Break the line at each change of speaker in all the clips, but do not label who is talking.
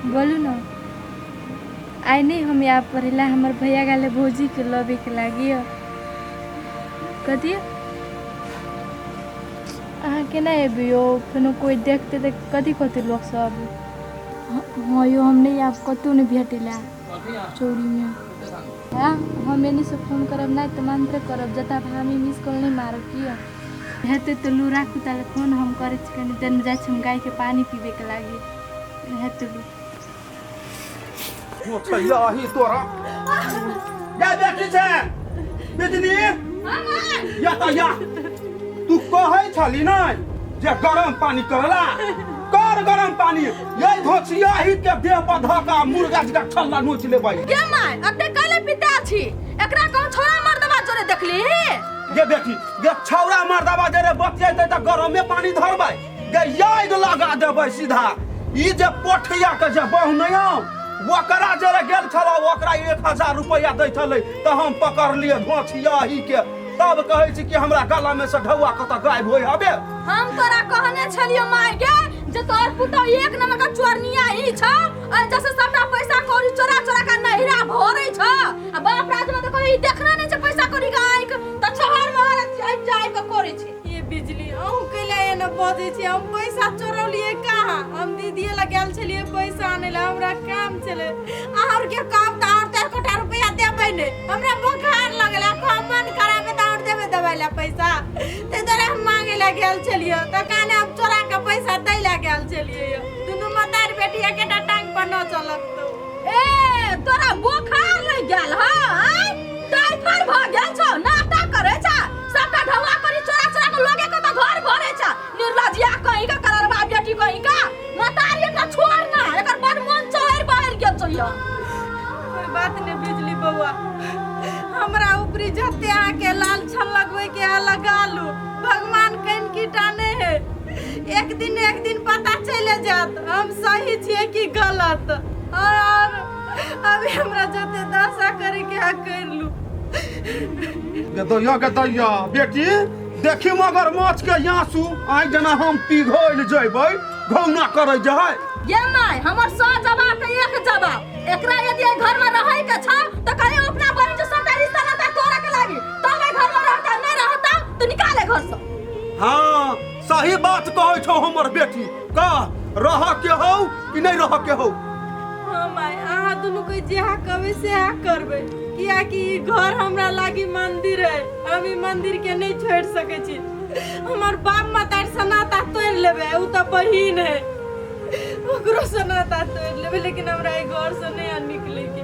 बोलू ने आइ नहि हम आयब पढ़ै लए हमर भैया गेलै भौजीके लबैके लागी कथी अहाँ केना एबै यौ फेनो कोइ देखतै तऽ कथी कहतै लोकसभ हँ यौ हम नहि आयब कतहु नहि भेटै लए चौरीमे हँ हम एन्नीसँ फोन करब नहि तऽ मानते करब जतऽ हामी मिस कॉल नहि मारब की हेतै तऽ लू राखू ताले फोन हम करै छी कनि देरमे जाइ छी हम गायके पानि पीबैके लागी हेतै लू
यही तोरा या बेटी छै बिजली या तऽ या तू कहै छली नै जे गरम पानी करला कर गरम पानी यही धोछिया ही के देह पर धऽ कऽ मुर्गा जकाँ ठल्ला नोच लेबै
गे माय अते कले पिता छी एकरा कहूं छोरा मर्दबा जोरे देखली
गे बेटी गे छौड़ा मर्दबा जे रे बतियेतै तऽ गरमे पानी धरबै गे याद लगा देबै सीधा ई जे पोठिया के जे बहु नहि हौ ओकरा जे रे गेल छलौ ओकरा 1000 रुपैआ दै छलै तऽ हम पकड़लियै धोछिया ही के तब कहै छी कि हमरा गला में से ढौआ कतऽ गायब होइ हबे।
हम तोरा कहने छलियो माय गे जे तोर पुतौ एक नंबर का चोरनिया ई छ आ जैसे सबटा पैसा कौड़ी चोरा चोरा के नहिरा भरे छ आ बाप राज में तो कहीं देखना नहीं छ पैसा कौड़ी का आइक त शहर में आइब जाय के करे छै।
ये बिजली अहूँ कैला एना बजै छी? हम पैसा चोरौलियै कहाँ? हम दीदीए लग गेल छलियै पैसा आनै लए, हमरा काम छलै। अहाँ के काम तऽ आओर चारि कोटा रुपैआ देबै नहि। हमरा बोखार लगल आ कहब मन खराब है तऽ आओर देबै दवाइ लए पैसा, ताहि दुआरे हम मांगे लए गेल छलियै। तऽ काने हम चोरा के पैसा दै लए गेल छलियै। दुनू मतारी बेटी एकेटा टांग पर नचऽ लगतौ।
ए तोरा बोखार लागि गेल ह? आँय टाइफाइड भऽ गेल छौ, नाटक करै छ, सबटा ढौआ करी चोरा चोरा के लोगे के तऽ घर भरै छ। निर्लजिया कहीं का, कररबा बेटी कहीं का। मतारी एकरा छोड़ ना, एकर बड़ मन चढ़ बहर गेल छौ। यो
कोई बात नहीं बिजली बउआ, हमरा ऊपरी जते अहाँके लाल छल लगबै के है लगा लू, भगवान कनि कीटा नहीं है, एक दिन एक दिन पता चले जात हम सही छियै कि गलत। और अभी हमरा जते दशा करे के है कर लू।
गे दैया गे दैया बेटी, देखी मगर माछ के आंसू आइ जेना हम पिघल जैबै घौना करै जहै।
ये my हमर 100 जवाब के एक जवाब, एकरा यदि एहि घर में रहै के छ त कहियो अपना बहिन से सबटा रिश्ता नाता तोड़े के लागी तब एहि घर में रहता, नहीं रहता तो निकाले घर से।
हाँ सही बात कहै छौ हमर बेटी, कह रह के हौ कि नहीं रह के हौ?
हाँ माय, अहाँ दुनू के जेहा कहबै सेहा करबै, कियाकि ई घर हमरा लागी मंदिर है, हम ई मंदिर के नहीं छोड़ सकै छी। हमर बाप मतारी से नाता तोड़ लेबै, उ तऽ बहिन है, ओकरो से नाता तोड़ लेबै, लेकिन हमरा ई घर से नहीं निकले के।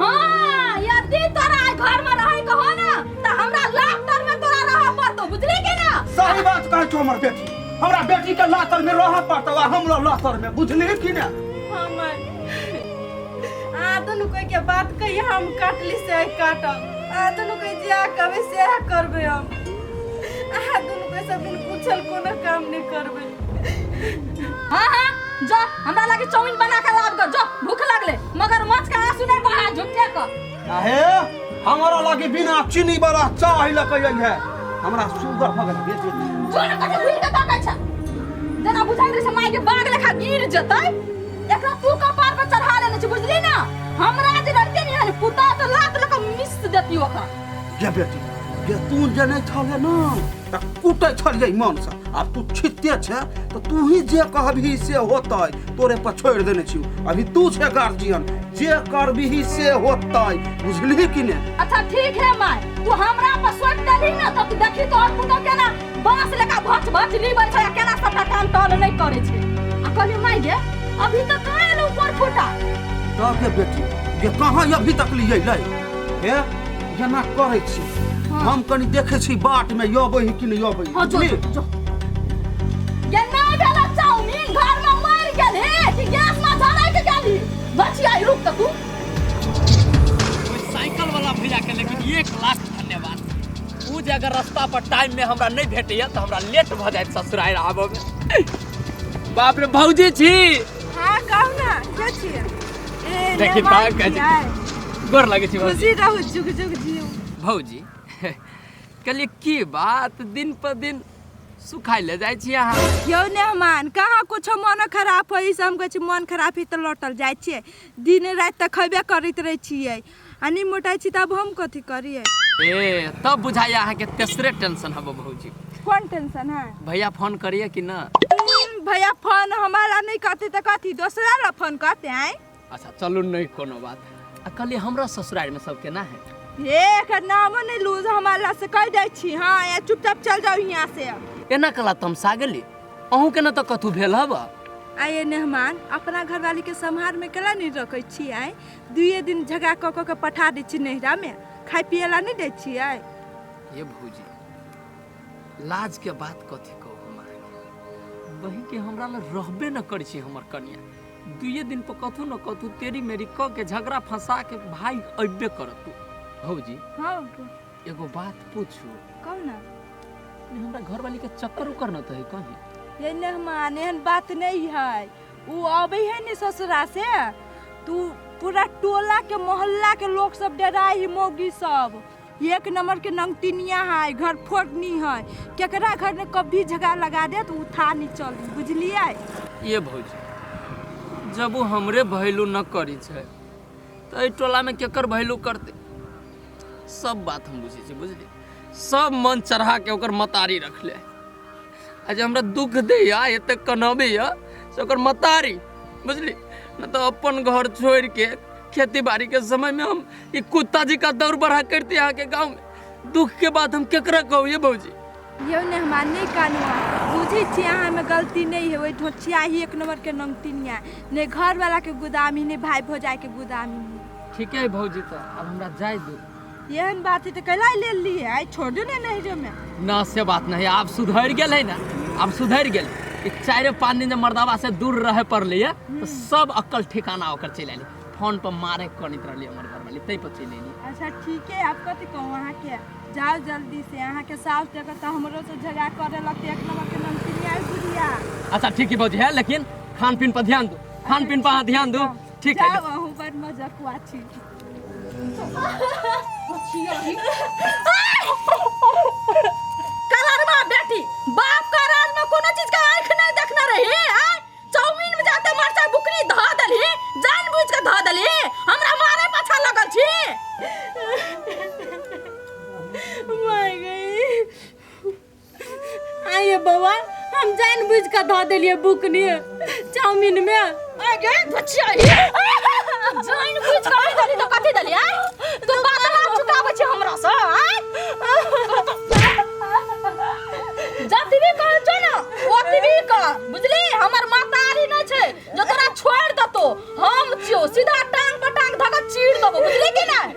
हाँ यदि तोरा एहि घर में रहै के हो ना त हमरा लाख तर में तोरा रहऽ पड़तौ, बुझली कि ना?
सही बात कहै छौ हमर बेटी, हमरा बेटी के लातर में रहऽ पड़तौ आ हमरो लातर में, बुझली कि ना?
हाँ माय, अहाँ दुनू कोई के बात कहिया हम काटली से काटब, अहाँ दुनू कोई जे कहबै सेहा करबै हम, अहाँ दुनू कोई से बिन पूछल कोनो काम नहीं करबै।
हाँ हाँ जो हमरा लागे चाउमीन बना के लाब ग, जो भूख लागले मगर मछ के आंसू नहीं बहा झूठे क।
आहे हमरा लागे बिना चीनी वाला चाय लके है, हमरा शुगर भऽ गेल बेटी।
जो न कथी घुरि के ताकै छ, जेना बुझाइत रहै छै माय के बाघ लेखा गिर जेतै। एकरा तू कपार पर चढ़ा लेने छी बुझली ना? हमरा जे रहिते नहीं हन पुता तऽ लात लऽ कऽ मिस देती ओकरा।
गे बेटी गे तू जे नहीं छले ना तऽ कुटै छलियै मन से, आब तू छिते छे तऽ तू ही जे कहबही से होतै, तोरे पर छोड़ि देने छियौ, अभी तू छे गार्जियन, जे करबही से होतै, बुझलिही कि ने?
अच्छा ठीक है my, तू हमरा पर सोच देलही ना तऽ तू देखी तोहर पुतौ केना बांस लेखा भच भच लीबै छै आ केना सबटा काम टहल नहीं करै छै। आ कहलियै माय गे अभी तक कहाँ एलौ ऊपर फूटा?
तब गे बेटी गे कहाँ अभी तक लियै लै हे जेना करै छी हम कनि देखै छी बाट में अबै है कि नहीं अबै।
हाँ जो जो जो गे नहीं भेल चाउमीन घर में मर गेल हे कि गैस में जराय के गेली बचिया रुक त तू।
ओहि साइकिल वाला भैया के लेकिन 1 लाख धन्यवाद, उ जे अगर रास्ता पर टाइम में हमरा नहीं भेटैया तऽ हमरा लेट भऽ जायत ससुराल आबऽ में। बाप रे भौजी छी।
हाँ कहू ना के छियै? ए,
देखी
नेमान
तऽ कहै छी।
छियै।
गोर लगै छी भौजी।
खुशी रहू, जुग जुग जियू।
भौजी कहलियै की बात दिन पर दिन सुखाय ले जाइ छी अहाँ।
यौ मेहमान, कहाँ कुछो मन खराब होइ से हम कहै छी मन खराब है तऽ लौटल जाइ छियै। दिन राति तऽ खयबे करैत रहै छियै आ नहि मोटाइ छी तऽ आब हम कथी करियै?
ए तब बुझाइया अहाँके तेसरे टेंशन हबो भौजी।
कोन टेंशन है?
भैया फोन करिए कि ना?
भैया फोन हमारा नहीं करते तऽ कथी दोसरा ला फोन करते हैं?
अच्छा चलू नहीं कोनो बात। आ कहलिए हमरा ससुराल में सब केना है?
हे एकर नामो नहीं लूज हमारा से कह दै छी। हाँ या चुपचाप चल जाओ यहाँ से।
एना कला तमसा गेली? अहूँ के ना तऽ कथू भेल हब?
आइए मेहमान, अपना घरवाली के सम्हार में केला नहीं रखे छी? आइ दुए दिन झगड़ा कऽ कऽ के पठा दै छी नैहरा में, खाय पिए ला नहीं दै छी। आइ
ये भौजी लाज के बात कथी कहू हम अहाँके, बहिन के हमरा लग रहबे न करै छी हमर कनिया। दुए दिन पर कथू न कथू तेरी मेरी क के झगड़ा फंसा के भाई अबे करत तू। भौजी
हाँ
एगो बात पूछू?
कहू ना।
नहीं, हमरा घरवाली के चक्कर उकर न त है कहीं?
ये मेहमान एहन बात नहीं है, उ अबै है ने ससुरा से तू पूरा टोला के मोहल्ला के लोग सब डराई मौगी सब। एक नंबर के नंगतिनिया है, घर फोड़नी है, केकरा घर में कभी झगड़ा लगा दे तो उठा नहीं चली, बुझलिए?
ये भौजी जब वो हमरे भैलू न करी छै तो एहि टोला में केकर भैलू करते? सब बात हम बुझै छी बुझली, सब मन चढ़ा के ओकर मतारी रखले। आ जे हमरा दुख दैया एते कनबैया से ओकर मतारी बुझली न तो अपन घर छोड़ के खेती बाड़ी के समय में हम ई कुत्ता जी का दौड़ बढ़ा करते यहाँ के गांव में। दुख के बात हम केकरा कहू ये भौजी?
यौ ने हमरा नहीं कानू, बुझै छी अहाँ में गलती नहीं है, ओहि ढोचिया ही एक नंबर के नंगतिनिया, ने घर वाला के गुदामी ने भाई भौजाई के गुदामी।
ठीक है भौजी तो अब हमरा जाय दू।
एहन बात है तो कैला ले लिए आई छोड़ दू ने नहीं जो में
ना से बात नहीं, आप सुधर गेल है ना, आप सुधर गेल। ई 4-5 दिन जे मर्दावा से दूर रहे पड़ले है तो सब अक्कल ठिकाना ओकर चलि आयली। फोन पर मारे कनित रहली हमर घरवाली तै पर चलि अयली।
अच्छा ठीक है, आप कथी कहू अहाँ के जाओ जल्दी से, अहाँ के सास देखत तऽ हमरो से झगड़ा करे लगते, एक नंबर के नमकीन आई बुढ़िया।
अच्छा ठीक है भौजी है, लेकिन खान पीन पर ध्यान दो, खान पीन पर अहाँ ध्यान दो। ठीक है
जाओ अहूँ बड़ मजकुआ छी।
कलरवा बेटी बाप का राज में कोनो चीज का आंख नहीं देखना रही। आय चाउमीन में जाते मरचा बुकनी ध दलही, जान बुझ के ध दलही, हमरा मारे पाछा लगल छी।
माय गई आइए बउआ, हम जान बुझ के ध देलिए बुकनी चाउमीन में।
आ गे बच्चिया जान बुझ के नहीं दली तो कथी दली? आय तू बदला चुकाबै छी हमरा से? आय जतबी कहै छौ ने ओतबी कर बुझली, हमर मातारी नहि छै जो तोरा छोड़ि देतो, हम छियौ सीधा टांग पर टांग धऽ के चीर देबो बुझली कि नहि?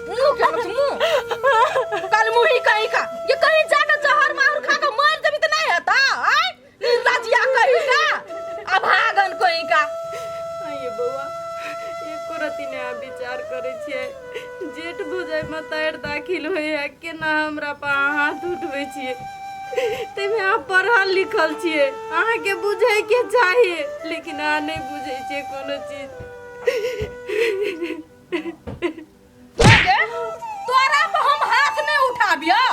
मुँह के मुँह कल मुही कहीं का ये कहीं जाके जहर माहुर खा के मर जेबी तऽ नहि हेता। आय निर्लजिया कहीं का अभागन कहीं का।
आइए बउआ एको रति नहि अहाँ विचार करै छियै, जेठ भौजाइ मतारि दाखिल होइए केना हमरा पर अहाँ हाथ उठबै छियै? ताहिमे अहाँ पढ़ल लिखल छियै, अहाँके बुझैके चाही, लेकिन अहाँ नहि बुझै छियै कोनो चीज।
तोरा पर हम हाथ नहि उठाबियौ,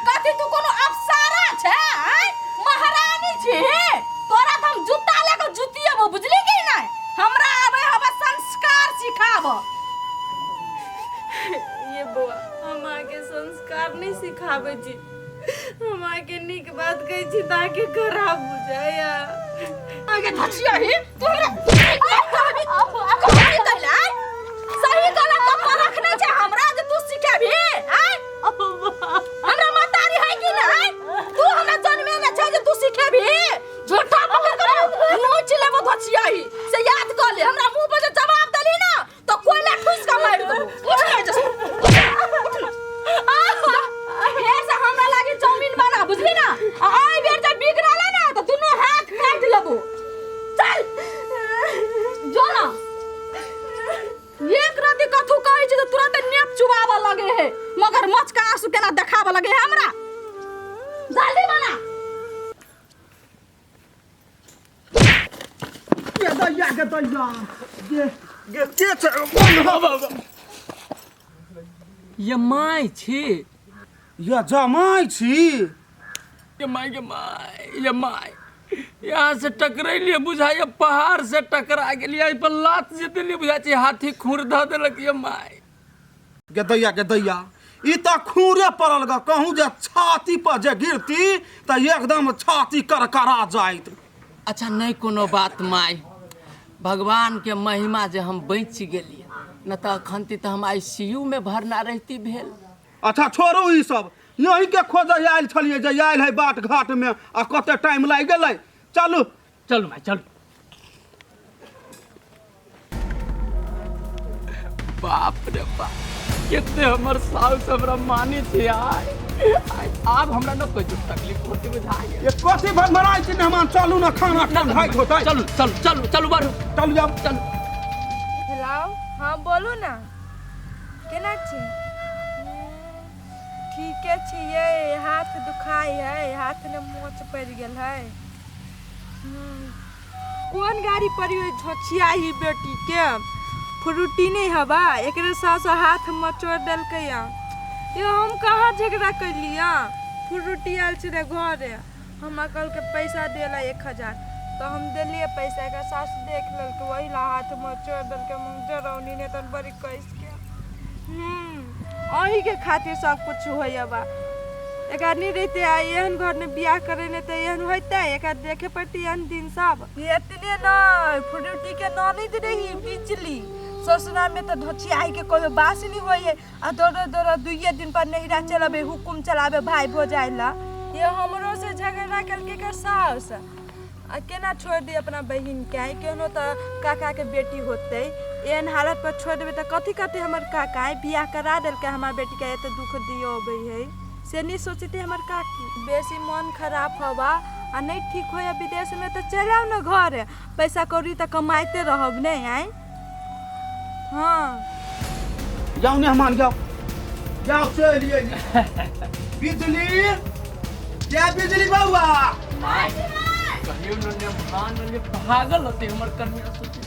कथी तू कोनो अप्सरा छै? आँय महारानी छी, तोरा तऽ हम जूता लए कऽ जुतियेबो बुझली कि नहि? हमरा आबै हबे संस्कार सिखाबऽ।
ये बौआ हम अहाँके संस्कार नहि सिखाबै छी, हम अहाँके नीक बात कहै छी तऽ अहाँके खराब बुझाइया।
आगे धचिया ही तू हमरा कहबी कैला? सही गलत तो परख नहि छै हमरा जे तू सिखेबही? आँय हमरा महतारी है कि नहि? तू हमरा जन्मे नहि छै जे तू सिखेबही? झूठा पकड़ के नोच लेबो धचिया ही से याद कर ले, हमरा मुंह पर जे जवाब देली ना तो कोयला ठुस के मारि देबो। उठ ना जस उठ ना, फेर से हमरा लागी चाउमीन बना बुझली ना, आ एहि बेर जे बिगड़ले ना तो दुनू हाथ काटि लेबो। चल जो ना, एक राति कथू कहै छै तऽ तुरंत नेप चुबाबऽ लगे है, मगर मच का आंसू केना देखाबऽ लगे है हमरा। जल्दी बना।
गे दैया गे दैया गे गे के छै?
ये my छी?
ये जमाइ छी?
ये माय, ये my, ये my, यहाँ से टकरेलिए बुझाइए पहाड़ से टकरा गेलिए। एहि पर लात जे देलिए बुझाइ छै हाथी खूर धऽ देलक। ये my.
गेदैया, गेदैया, ई तऽ खूरे पड़ल ग। कहूँ जे छाती पर जे गिरती तऽ एकदम छाती करकरा जाइत।
अच्छा, नहीं कोनो बात माय, भगवान के महिमा जे हम बचि गेलिए, न तऽ अखन तऽ हम आईसीयू में भरना रहती भेल।
अच्छा छोड़ू ई सब, यही के खोजै आयल छलियै जे आयल है बाट घाट में आ कते टाइम लागि गेलै। चलू।
चलू भाई, चलू। बाप रे बाप, कते हमर साउस हमरा मानै छै। आइ आइ आब हमरा न कोई दुख तकलीफ होते बुझाइ।
ये कथी भनभराइ छी मेहमान? चलू ने, खाना ठंडाइत होतै।
चलू चलू चलू चलू, बढ़ू।
चलू, जाउ।
चलू।
हेलो, हाँ बोलू ने, केना छी? ठीके छियै। हाथ दुखाइ है, हाथमे मोच पड़ि गेल है। कोन गाड़ी पड़ी ओहि झोछियाही बेटीके? फ्रूटी नहि हवा एकरे सास हाथ मचोड़ि देलकै। यौ, हम कहाँ झगड़ा कैलियै? फ्रूटी आयल छलै घरे, हमरा कहलकै पैसा देला 1000, तऽ हम देलियै पैसा। एकर सास देख लेलकै, वही ला हाथ मचोड़ि देलकै। जरौनी नहि तऽ बड़ी कसिके। अहीँके खातिर सब कुछ होइए बा। एकरा नहि रहिते आ एहन घरमे बियाह करे ने तऽ एहन होइतै? एकरा देखे पड़तै एहन दिन सब। एतने नहि, फ्रूटीके ननैद रही बिजली, ससुरामे तऽ धोछियाइके कहियो बास नहि होइए आ दौड़ो दौड़ो दुइये दिन पर नैहरा चलबै, हुकुम चलाबै भाय भौजाइ ला। ये हमरो से झगड़ा केलकै एकर साउस। आ केना छोड़ि दी अपना बहिनके? आइ केहनो तऽ काकाके बेटी होतै। एहन हालत पर छोड़ि देबै तऽ कथी कहतै हमर काका? आइ बियाह करा देलकै हमर बेटीके, एते दुःख दियो अबै है से नहि सोचतै हमर काकी? बेसी मन खराब हवा आ नहि ठीक होइए विदेशमे तऽ चलि आउ ने घर, पैसा कौड़ी तऽ कमाइते रहब ने। आइ हाँ।
जाउ मेहमान, जाउ जाउ, चलि अयली। बिजली, जय बिजली बौआ।
कहियो ने मान ले, पागल होते हमर कन्या सोचे।